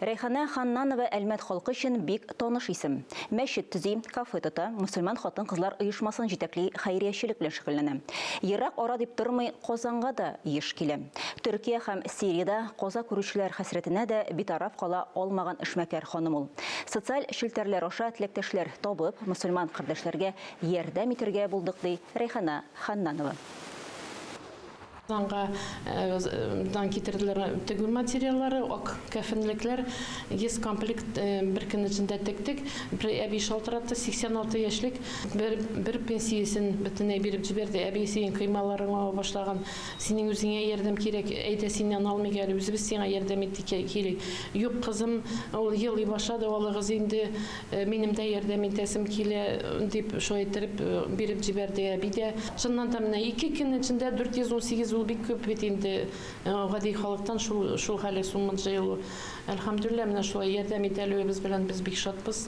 Рәйхана Ханнанова Әлмәт халкы өчен бик таныш исем. Мәчет төзи, кафе тота, мөселман хатын-кызлар оешмасын җитәкли, хәйриячелек белән шөгыльләнә. Ерак ара дип тормый, Казанга да еш килә. Төркия һәм Сириядә каза күрүчеләр хәсрәтенә дә битараф кала алмаган эшмәкәр ханым ул. Социаль челтәрләр аша теләктәшләр табып, мөселман кардәшләргә ярдәм итәргә булдык, ди Рәйхана Ханнанова. Казанга дан китерделәр тегү материаллары, ак кәфенлекләр, 100 комплект бер көн эчендә тектек. Бер әби шалтыратты, 86 яшьлек, бер, бер пенсиясен бөтенләй биреп җибәрде. Әби, синең коймаларың ава башлаган, синең үзеңә ярдәм кирәк, әйдә синнән алмыйк әле, үзебез сиңа ярдәм итик килик. Юк, кызым, ул елый башлады, алыгыз инде. Минем дә ярдәм итәсем килә, дип, шулай иттереп биреп җибәрде әби дә. Чыннан да, менә ике көн эчендә 418 ул бик күп бит инде гади халыктан шул, шул хәле сумма җыелу. Әлхәмдүлилләһ, менә шулай ярдәм итә алуыбыз белән без бик шатбыз.